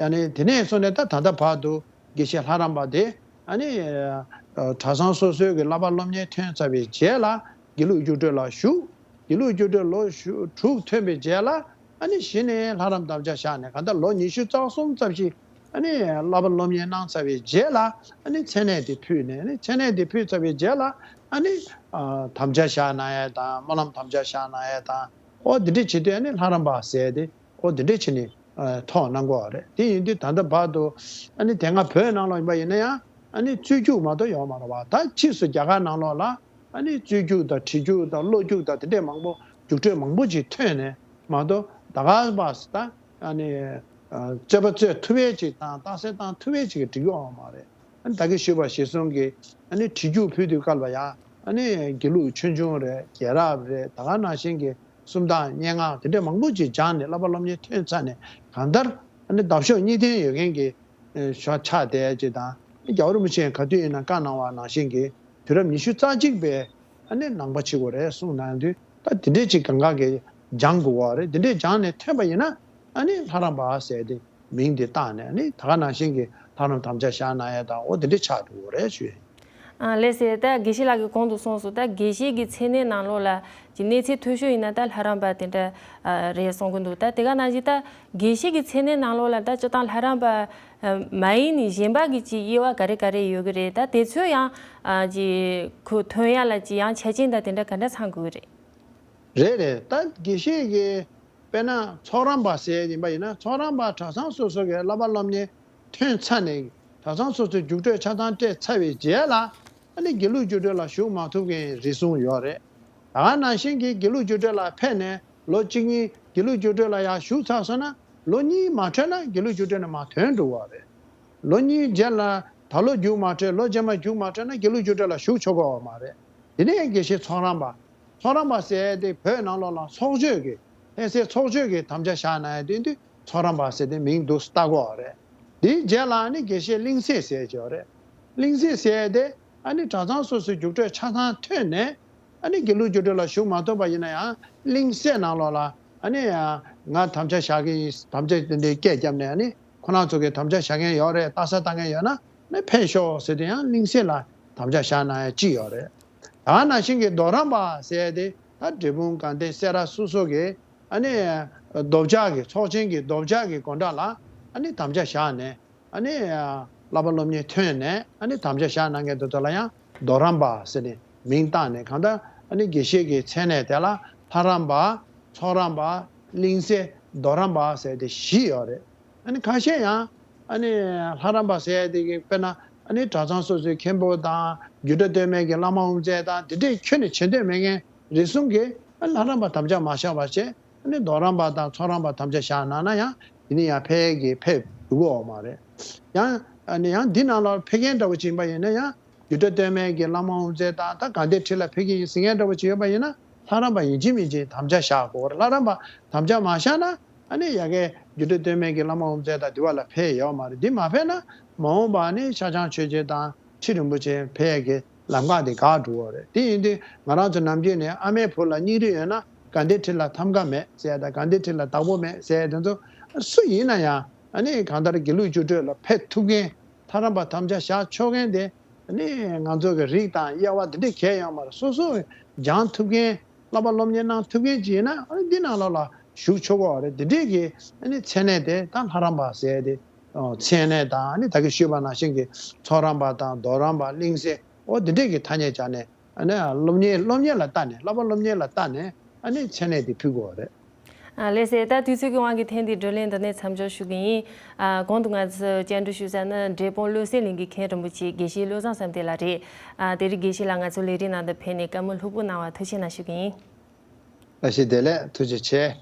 ཡང་ནི་དེ་ནས་བཟུང་ནས་ད་ད་ལྟ་བར་དུ་དགེ་བཤེས་ལྷ་རམས་པ་དེ་ཨ་ནི་ཨ་གྲྭ་ཚང་སོ་སོའི་གི་བསླབ་པ་སློབ་གཉེར་ཐོན་ཚར་བའི་རྗེས་ལ་དགེ་ལུགས་རྒྱུགས་སྤྲོད་ལ་ཞུགས། དགེ་ལུགས་རྒྱུགས་སྤྲོད་ལོ་ཞུ་དྲུག་ཐོན་པའི་རྗེས་ལ་ཨ་ནི་གཞི་ནས་ལྷ་རམས་དམ་བཅའ་བཞག་ནས་གང་ལྟར་ལོ་ཉི་ཤུ་རྩ་གསུམ་ཙམ་ཞིག་ཨ་ནི་བསླབ་པ་སློབ་གཉེར་གནང་ཚར་བའི་རྗེས་ལ་ཨ་ནི་མཚན་གནས་དེ་ཕུལ་ནས་ཨ་ནི་མཚན་གནས་དེ་ཕུལ་ཚར་བའི་རྗེས་ལ་ཨ་ནི་ཨ་དམ་བཅའ་བཞག་གནང་ཡས་དང་སྨོན་ལམ་དམ་བཅའ་བཞག་གནང་ཡས་དང་ཨོ་འདི་འདྲ་བྱེད་དུས་ཨ་ནི་ལྷ་རམས་པ་ཟེར་ཏེ་ཨོ་འདི་འདྲ་བྱས་ནས་ཨ་ཐོགས་གནང་གི་ཡོད་རེད། དེ་ཡིན་དུས་ད་ལྟ་བར་དུ་ཨ་ནི་དེ་སྔ་བོད་ནང་ལོགས་ཡིན་པ་ཡིན་ན་ཡང་ཨ་ནི་རྩོད་རྒྱུགས་མ་གཏོགས་ཡོད་མ་རེད་བ། ད་ཕྱིས་སུ་རྒྱ་གར་ནང་ལོགས་ལ་ཨ་ནི་རྩོད་རྒྱུགས་དང་བྲིས་རྒྱུགས་དང་ཀློག་རྒྱུགས་དང་དེ་འདྲས་མང་པོ་རྒྱུགས་སྤྲོད་མང་པོ་ཅིག་ཐོན་ནས་མ་གཏོགས་ད་ག་བ་ད་ཨ་ནི་ཨ་རྩོད་པ་རྩོད་ཐུབ་པའི་ཅིག་དང་རྟགས་གསལ་བཏང་ཐུབ་པའི་ཅིག་གི་འབྲི་རྒྱུ་ཡོད་མ་རེད། ཨ་ནི་ད་གིན་ཞུས་པ་ཞེ་གསུམ་གྱི་ཨ་ནི་བྲིས་རྒྱུགས་ཕུལ་དུས་སྐབས་ལ་ཡང་ཨ་ནི་དགེ་ལུགས་ཆོས་འབྱུང་རེད། རྒྱལ་རབས་རེད། ད་ག་ནང་བཞིན་གྱི་སུམ་རྟགས་སྙན་ངག་དེ་འདྲས་མང་པོ་ཅིག་སྦྱངས་ནས་བསླབ་པ་སློབ་གཉེར་ཐོན་ཚར་ནས་གང་ལྟར་ཨ་ནི་འདབ་གཤོག་གཉིས་ལྡན་ཡོད་མཁན་གྱི་ཨེ་ཤོག་ཆགས་བསྡད་ཅིག་དང་རྒྱལ་བ་རིན་པོ་ཆེས་ག་དུས་ཡིན་ན་བཀའ་གནང་བ་ནང་བཞིན་གྱི་དུས་རབས་ཉི་ཤུ་རྩ་གཅིག་པའི་ཨ་ནི་ནང་པ་ཆགས་དགོས་རེད་གསུངས་གནང་དུས་ད་དེ་འདྲས་ཅིག་གང་ག་གི་སྦྱང་དགོས་པ་རེད། དེ་འདྲས་སྦྱངས་ནས་ཐོན་པ་ཡིན་ན་ཨ་ནི་ལྷ་རམས་པ་ཟེར་ཏེ་མིང་དེ་བཏགས་ནས་ཨ་ནི་ད་ག་ནང་བཞིན་གྱི་ལྷ་རམས་དམ་བཅའ་བཞག་གནང་ཡས་དང་འོ་དེ་འདྲས་ཆགས་འགྲོ་གི་རེད་ཞུ་ཡས་ཡིན། ཨ་ལགས་སེ། ད་དགེ་བཤེས་ལགས་ཀྱིས་གོང་དུ་གསུངས་སོང་། ད་དགེ་བཤེས་ཀྱི་མཚན་གནས་ནང་ལོགས་ལ་ཀྱི་གནས་ཚད་མཐོ་ཤོས་ཡིན་ན་ད་ལྷ་རམས་པ་དེ་འདྲ་ཨ་རེད་གསུང་གི་འདུག་ད་དེ་ག་ནང་བཞིན་ད་དགེ་བཤེས་ཀྱི་མཚན་གནས་ནང་ལོགས་ལ་ད་སྤྱིར་བཏང་ལྷ་རམས་པ་ཨ་མ་ཡིན་ནི་གཞན་པ་གི་ཀྱི་དབྱེ་བ་ག་རེ་ག་རེ་ཡོད་ཀྱི་རེད། ད་དེ་ཚོ་ཡང་ཨ་ཀྱི་ཁོ་ཐོན་ཡ་ལ་ཀྱི་ཡང་ཆ་རྐྱེན་ད་དེ་འདྲ་ག་འདྲ་ཚང་དགོས་ཀྱི་རེད། རེད་རེད། ད་དགེ་བཤེས་ཀྱི་དཔེར་ན་ཚོགས་རམས་པ་ཟེར་ཡིན་པ་ཡིན་ན་ཚོགས་རམས་པ་གྲྭ་ཚང་སོ་སོ་གི་བསླབ་པ་སློབ་གཉེར་ཐོན་ཚར་ནས་གྲྭ་ཚང་སོ་སོའི་རྒྱུགས་སྤྲོད་ཆ་ཚང་སྤྲད་ཚར་བའི་རྗེས་ལ་ཨ་ནི་དགེ་ལུགས་རྒྱུགས་སྤྲོད་ལ་ཞུགས་མ་ཐུབ་མཁན་རེ་ཟུང་ཡོད་རེད། ད་ག་ནང་བཞིན་གྱི་དགེ་ལུགས་རྒྱུགས་སྤྲོད་ལ་ཕེབས་ནས་ལོ་གཅིག་གཉིས་དགེ་ལུགས་རྒྱུགས་སྤྲོད་ལ་ཡར་ཞུགས་ཚར་སོང་ན་ལོ་གཉིས་མ་འཕྲོད་ན་དགེ་ལུགས་རྒྱུགས་སྤྲོད་ནས་མར་ཐོན་འགྲོ་བ་རེད། ལོ་གཉིས་རྗེས་ལ་ད་ལོ་རྒྱུགས་མ་འཕྲོད་ལོ་རྗེས་མ་རྒྱུགས་མ་འཕྲོད་ན་དགེ་ལུགས་རྒྱུགས་སྤྲོད་ལ་ཞུགས་ཆོག་གི་ཡོད་མ་རེད། དེ་ནས་དགེ་བཤེས་ཚོགས་རམས་པ། ཚོགས་རམས་པ་ཟེར་དེ་བོད་ནང་ལོགས་ལ་ཚོགས་ཆོས་ཀྱི་ལྷ་སའི་ཚོགས་ཆོས་ཀྱི་དམ་བཅའ་བཞག་གནང་ཡ་དེ་དུས་ཚོགས་རམས་པ་ཟེར་དེ་མིང་འདུག་བཏགས་ཀྱི་ཡོད་རེད། དེའི་རྗེས་ལ་ནི་དགེ་བཤེས་གླིང་སྲས་ཟེར་གྱི་ཡོད་རེད། གླིང་སྲས་ཟེར་དེ་ཨ་ནི་གྲྭ་ཚང་སོ་སོའི་རྒྱུགས་སྤྲོད་ཆ་ཚང་ཐོན་ནས་ཨ་ནི་དགེ་ལུགས་རྒྱུགས་སྤྲོད་ལ་ཞུགས་མ་ཐུབ་པ་ཡིན་ན་ཡང་གླིང་སྲས་ནང་ལོགས་ལ་ཨ་ནི་ང་དམ་བཅའ་བཞག་གི་ཡིན་དམ་བཅའ་དེ་འདྲའི་སྐད་བརྒྱབ་ནས་ཨ་ནི་ཁོ་རང་ཚོ་གི་དམ་བཅའ་བཞག་མཁན་ཡོད་རེད། རྟགས་གསལ་བཏང་མཁན་ཡོད་ན་ནི་ཕེབས་ཤོག་ཟེར་དེ་ཡང་གླིང་སྲས་ལ་དམ་བཅའ་བཞག་གནང་ཡ་གཅིག་ཡོད་རེད། ད་ནང་བཞིན་གྱི་རྡོ་རམས་པ་ཟེར་དེ་ད་འབྲས་སྤུངས་དགའ་ལྡན་སེ་ར་སོ་སོ་གི་ཨ་ནི་རྡོ་བཅག་གི་ཚོགས་ཆེན་གྱི་རྡོ་བཅག་གི་སྒོ་འགྲམ་ལ་ཨ་ནི་དམ་བཅའ་བཞག་ནས་ཨ་ནི་བསླབ་པ་སློབ་གཉེར་ཐོན་ནས་ཨ་ནི་དམ་བཅའ་བཞག་གནང་མཁན་དེ་ཚོ་ལ་ཡང་རྡོ་རམས་པ་ཟེར་ནས་མིང་བཏགས་ནས་གང་ལྟར་ཨ་ནི་དགེ་བཤེས་ཀྱི་མཚན་གནས་དེ་ལ་ལྷ་རམས་པ། ཚོགས་རམས་པ། གླིང་སྲས། རྡོ་རམས་པ་ཟེར་དེ་བཞི་ཡོད་རེད། ཨ་ནི་ཁ་ཤས་ཡང་ཨ་ནི་ལྷ་རམས་པ་ཟེར་དེ་གི་དཔེར་ན་ཨ་ནི་གྲྭ་ཚང་སོ་སོའི་མཁན་པོ་དང་རྒྱུད་གྲྭ་སྟོད་སྨད་ཀྱི་བླ་མ་དབུ་མཛད་དང་དེ་འདྲས་ཁྱོན་ནས་བྱེད་འདོད་མེད་མཁན་རེ་ཟུང་གིས་ཨ་ནི་ལྷ་རམས་པ་དམ་བཅའ་མ་བཞག་པ་བྱས་ཨ་ནི་རྡོ་རམས་པ་དང་ཚོགས་རམས་པ་དམ་བཅའ་བཞག་གནང་ན་ཡང་དེ་ནི་ཡང་ཕལ་གྱི་ཕེབས་འགྲོ་གི་ཡོད་མ་རེད། ཡང་ཨ་ནི་ཡང་འདི་ནང་ལ་ཕེབས་མཁན་འདྲ་བོ་ཅིག་ཡིན་པ་ཡིན་ན་ཡང་རྒྱུད་གྲྭ་སྟོད་སྨད་ཀྱི་བླ་མ་དབུ་མཛད་དང་ད་དགའ་ལྡན་ཁྲི་ལ་ཕེབས་ཀྱི་ཡིན་ཟེར་མཁན་འདྲ་བོ་ཅིག་ཡོད་པ་ཡིན་ན་ལྷ་རམས་པ་ཡིན་གཅིག་མིན་གཅིག་དམ་བཅའ་བཞག་དགོས་རེད། ལྷ་རམས་པ་དམ་བཅའ་མ་བཞག་ན་ཨ་ནི་ཡ་གི་རྒྱུད་གྲྭ་སྟོད་སྨད་ཀྱི་བླ་མ་དབུ་མཛད་དང་འདི་བ་ལ་ཕེབས་ཡོད་མ་རེད། འདི་མ་ཕེབས་ན་མ་འོངས་པ་ནི་ཤར་བྱང་ཆོས་རྗེ་དང་ཁྲི་རིན་པོ་ཆེ་ཕེབས་ཡ་གི་ལམ་ཁ་དེ་འགག་འགྲོ་བ་རེད། དེ་ཡིན་དུས་ང་རང་ཚོ་ནམ་རྒྱུན་ནས་ཨ་མའི་བུ་ལ་སྙིང་རུས་ཡོད་ན་དགའ་ལྡན་ཁྲི་ལ་ཐམ་ག་མེད་ཟེར་ཡ་དང་དགའ་ལྡན་ཁྲི་ལ་བདག་པོ་མེད་ཟེར་ཡ་དེ་ཚོ་སུ་ཡིན་ན་ཡང་ཨ་ནི་གང་ལྟར་དགེ་ལུགས་རྒྱུགས་སྤྲོད་ལ་ཕེབས་ཐུབ་མཁན་ལྷ་རམས་པ་དམ་བཅའ་བཞག་ཆོག་མཁན་དེ་ནི་ང་ཚོ་གི་རིགས་དང་དབྱེ་བ་འདི་འདྲས་གང་ཡང་ཡོད་མ་རེད། སོ་སོ་སྦྱང་ཐུབ་མཁན་བསླབ་པ་སློབ་གཉེར་གནང་ཐུབ་མཁན་ཅིག་ཡིན་ན་ཨ་ནི་འདི་ནང་ལོགས་ལ་ཞུགས་ཆོག་གི་རེད། འདི་འདྲས་ཀྱི་ཨ་ནི་མཚན་གནས་དེ་ད་ལྷ་རམས་པ་ཟེར་ཏེ་མཚན་གནས་དང་ཨ་ནི་ད་གིན་ཞུས་པ་ནང་བཞིན་གྱི་ཚོགས་རམས་པ་དང་རྡོ་རམས་པ་གླིང་སྲས་འོ་འདི་འདྲས་ཀྱི་ཐ་སྙད་སྦྱར་ནས་ཨ་ནི་སློབ་གཉེར་སློབ་གཉེར་ལ་བལྟ་ནས་བསླབ་པ་སློབ་གཉེར་ལ་བལྟ་ནས་ཨ་ནི་མཚན་གནས་དེ་ཕུལ་དགོས་རེད། ཨ་ལགས་སེ། ད་དུས་ཚོད་ཀྱི་དབང་གིས་ཐེངས་འདིའི་བགྲོ་གླེང་འདི་ནས་མཚམས་འཇོག་ཞུ་གི་ཡིན། ཨ་གོང་དུ་ང་ཚོས་བཅར་འདྲི་ཞུས་ཚར་ནི་འབྲས་སྤུངས་བློ་གསལ་གླིང་གི་མཁན་རིན་པོ་ཆེ་དགེ་བཤེས་བློ་བཟང་བསམ་གཏན་ལགས་རེད། ཨ་དེ་རིང་དགེ་བཤེས་ལགས་ང་ཚོའི་ལས་རིམ་ནང་དུ་ཕེབས་ནས་བཀའ་མོལ་ལྷུག་པོ་གནང་བར་ཐུགས་རྗེ་གནང་ཞུ་གི་ཡིན། བཀྲ་ཤིས་བདེ་ལེགས། ཐུགས་རྗེ་ཆེ།